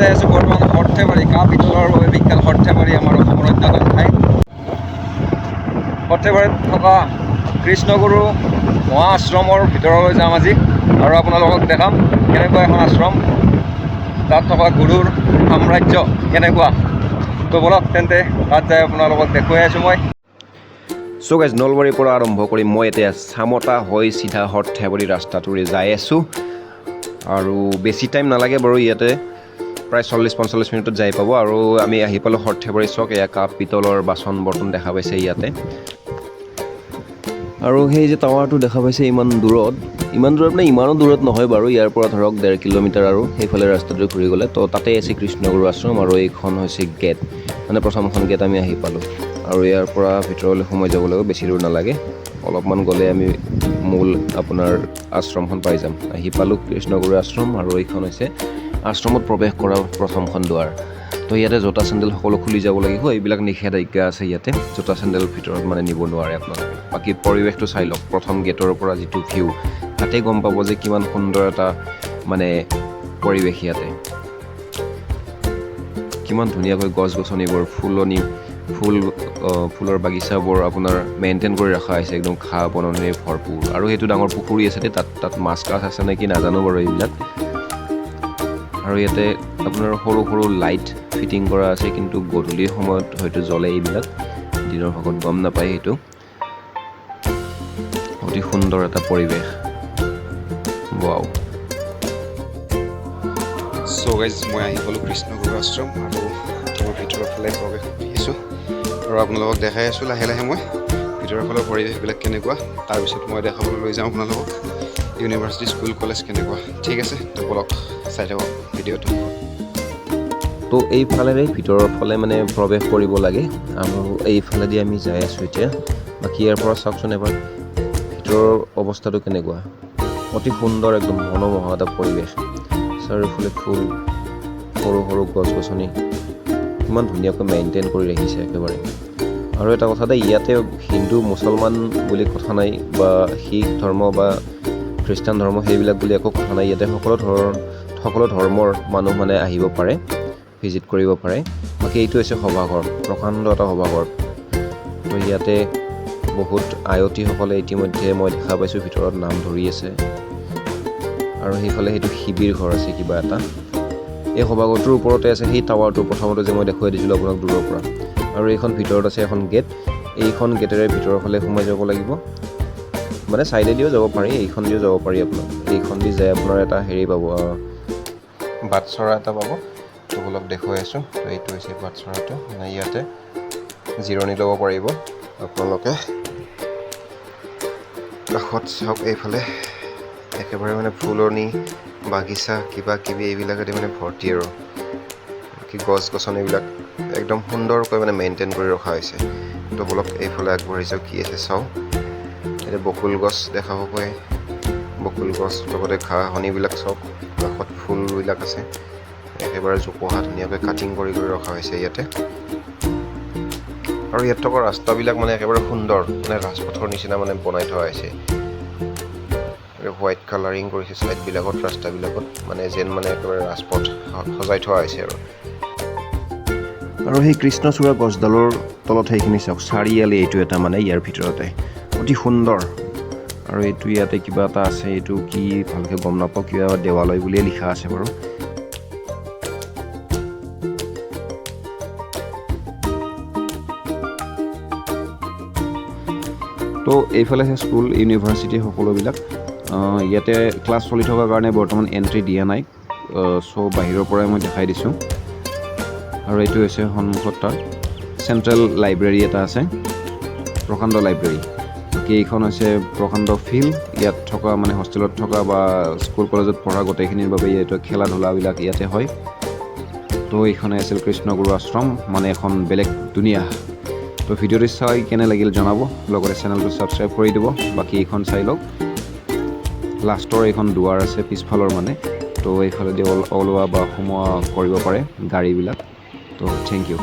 যাই আছোঁ বৰ্তমান সৰ্থেবাৰী, কাঁহ পিতলৰ বাবে বিখ্যাত সৰ্থেবাৰী, আমাৰ অসমৰ অন্যতম ঠাই। সৰ্থেবাৰীত থকা কৃষ্ণগুৰু মহা আশ্ৰমৰ ভিতৰলৈ যাম আজি আৰু আপোনালোকক দেখাম কেনেকুৱা এখন আশ্ৰম, তাত থকা গুৰুৰ সাম্ৰাজ্য কেনেকুৱা। তো ব'লক তেন্তে, তাত যাই আপোনালোকক দেখুৱাই আছোঁ মই। চ' গাইজ, নলবাৰীৰ পৰা আৰম্ভ কৰি মই এতিয়া চামতা হৈ চিধা সৰ্থেবাৰী ৰাস্তাটোৰে যাই আছোঁ আৰু বেছি টাইম নালাগে বাৰু, ইয়াতে প্ৰায় 40-45 মিনিটত যাই পাব। আৰু আমি আহি পালোঁ সৰ্থেবাৰী চক। এয়া কাঁহ পিতলৰ বাচন বৰ্তন দেখা পাইছে ইয়াতে। আৰু সেই যে টাৱাৰটো দেখা পাইছে ইমান দূৰত, ইমান দূৰত মানে ইমানো দূৰত নহয় বাৰু, ইয়াৰ পৰা ধৰক 1.5 কিলোমিটাৰ আৰু সেইফালে ৰাস্তাটো ঘূৰি গ'লে তো তাতেই আছে কৃষ্ণগুৰু আশ্ৰম। আৰু এইখন হৈছে গেট, মানে প্ৰথমখন গেট আমি আহি পালোঁ। আৰু ইয়াৰ পৰা ভিতৰলৈ সোমাই যাব লাগিব, বেছি দূৰ নালাগে, অলপমান গ'লে আমি মূল আপোনাৰ আশ্ৰমখন পাই যাম। আহি পালোঁ কৃষ্ণগুৰু আশ্ৰম আৰু এইখন হৈছে আশ্ৰমত প্ৰৱেশ কৰা প্ৰথমখন দুৱাৰ। তো ইয়াতে জোতা চেণ্ডেল সকলো খুলি যাব লাগিব, এইবিলাক নিষেধাজ্ঞা আছে ইয়াতে, জোতা চেণ্ডেল ভিতৰত মানে নিব নোৱাৰে আপোনালোকে। বাকী পৰিৱেশটো চাই লওক, প্ৰথম গেটৰ পৰা যিটো ভিউ, তাতেই গম পাব যে কিমান সুন্দৰ এটা মানে পৰিৱেশ ইয়াতে। কিমান ধুনীয়াকৈ গছ গছনিবোৰ, ফুলনি, ফুল, ফুলৰ বাগিচাবোৰ আপোনাৰ মেইনটেইন কৰি ৰখা হৈছে, একদম ঘাঁহ বননিৰে ভৰপূৰ। আৰু সেইটো ডাঙৰ পুখুৰী আছে দেই, তাত তাত মাছ কাছ আছে নেকি নাজানো বাৰু এইবিলাক। আৰু ইয়াতে আপোনাৰ সৰু সৰু লাইট ফিটিং কৰা আছে, কিন্তু গধূলি সময়ত হয়তো জ্বলে এইবিলাক, দিনৰ ভাগত গম নাপায় সেইটো। অতি সুন্দৰ এটা পৰিৱেশ, ৱাও। চ' গাইজ, মই আহি পালোঁ কৃষ্ণগুৰু আশ্ৰম আৰু এতিয়া মই ভিতৰৰ ফালে প্ৰৱেশ কৰি আছোঁ আৰু আপোনালোকক দেখাই আছোঁ লাহে লাহে মই ভিতৰৰ ফালৰ পৰিৱেশবিলাক কেনেকুৱা। তাৰপিছত মই দেখাবলৈ লৈ যাওঁ আপোনালোকক ইউনিভাৰ্চিটি, স্কুল, কলেজ কেনেকুৱা। ঠিক আছে, তো ব'লক, চাই থাকক ভিডিঅ'টো। তো এইফালেৰে ভিতৰৰ ফালে মানে প্ৰৱেশ কৰিব লাগে আৰু এইফালেদি আমি যাই আছোঁ এতিয়া। বাকী ইয়াৰ পৰা চাওকচোন এবাৰ ভিতৰৰ অৱস্থাটো কেনেকুৱা, অতি সুন্দৰ, একদম মনোমোহা এটা পৰিৱেশ। চাৰিওফালে ফুল, সৰু সৰু গছ গছনি, ইমান ধুনীয়াকৈ মেইনটেইন কৰি ৰাখিছে একেবাৰে। আৰু এটা কথা দেই, ইয়াতে হিন্দু মুছলমান বুলি কথা নাই বা শিখ ধৰ্ম বা খ্ৰীষ্টান ধৰ্ম সেইবিলাক বুলি একো কথা নাই। ইয়াতে সকলো ধৰ্মৰ মানুহ মানে আহিব পাৰে, ভিজিট কৰিব পাৰে। বাকী এইটো হৈছে সভাঘৰ, প্ৰকাণ্ড এটা সভাঘৰ। তো ইয়াতে বহুত আয়তীসকলে ইতিমধ্যে মই দেখা পাইছোঁ ভিতৰত নাম ধৰি আছে। আৰু সেইফালে সেইটো শিবিৰ ঘৰ আছে কিবা এটা। এই সভাঘৰটোৰ ওপৰতে আছে সেই টাৱাৰটো, প্ৰথমতে যে মই দেখুৱাই দিছিলোঁ আপোনাক দূৰৰ পৰা। আৰু এইখন ভিতৰত আছে এখন গেট, এইখন গেটেৰে ভিতৰৰ ফালে সোমাই যাব লাগিব। মানে ছাইডেদিও যাব পাৰি, এইখন দিও যাব পাৰি আপোনাৰ। এইখন দি যাই আপোনাৰ এটা হেৰি পাব, বাটচৰা এটা পাব। তো অলপ দেখুৱাই আছোঁ। তো এইটো হৈছে বাটচৰাটো, মানে ইয়াতে জিৰণি ল'ব পাৰিব আপোনালোকে। কাষত চাওক, এইফালে একেবাৰে মানে ফুলনি বাগিচা কিবা কিবি এইবিলাকেদি মানে ভৰ্তি। আৰু বাকী গছ গছনিবিলাক একদম সুন্দৰকৈ মানে মেইনটেইন কৰি ৰখা হৈছে। তো ব'লক, এইফালে আগবাঢ়ি যাওঁ, কি আছে চাওঁ। এতিয়া বকুল গছ দেখা পাব, বকুল গছ, লগতে ঘাঁহনিবিলাক চাওক, কাষত ফুলবিলাক আছে, একেবাৰে জোপোহা ধুনীয়াকৈ কাটিং কৰি কৰি ৰখা হৈছে ইয়াতে। আৰু ইয়াত থকা ৰাস্তাবিলাক মানে একেবাৰে সুন্দৰ, মানে ৰাজপথৰ নিচিনা মানে বনাই থোৱা হৈছে। হোৱাইট কালাৰিং কৰিছে ছাইডবিলাকত, ৰাস্তাবিলাকত, মানে যেন মানে একেবাৰে ৰাজপথ সজাই থোৱা হৈছে। আৰু সেই কৃষ্ণচূড়া গছডালৰ তলত সেইখিনি চাওক, চাৰিআলি এইটো এটা, মানে ইয়াৰ ভিতৰতে অতি সুন্দৰ। আৰু এইটো ইয়াতে কিবা এটা আছে, এইটো কি ভালকৈ গম নাপাওঁ, কিবা দেৱালয় বুলিয়ে লিখা আছে বাৰু। তো এইফালে আছে স্কুল, ইউনিভাৰ্চিটি সকলোবিলাক। ইয়াতে ক্লাছ চলি থকাৰ কাৰণে বৰ্তমান এণ্ট্ৰি দিয়া নাই, চ' বাহিৰৰ পৰাই মই দেখাই দিছোঁ। আৰু এইটো হৈছে সন্মুখত তাৰ চেণ্ট্ৰেল লাইব্ৰেৰী এটা আছে, প্ৰকাণ্ড লাইব্ৰেৰী। বাকী এইখন হৈছে প্ৰকাণ্ড ফিল্ড। ইয়াত থকা মানে হোষ্টেলত থকা বা স্কুল কলেজত পঢ়া গোটেইখিনিৰ বাবে এইটো খেলা ধূলাবিলাক ইয়াতে হয়। তো এইখনে আছিল কৃষ্ণগুৰু আশ্ৰম, মানে এখন বেলেগ দুনিয়া। তো ভিডিঅ'টো চাই কেনে লাগিল জনাব, লগতে চেনেলটো ছাবস্ক্ৰাইব কৰি দিব। বাকী এইখন চাই লওক, লাষ্টৰ এইখন দুৱাৰ আছে পিছফালৰ মানে, তো এইফালেদি ওলোৱা বা সোমোৱা কৰিব পাৰে গাড়ীবিলাক। তো thank U.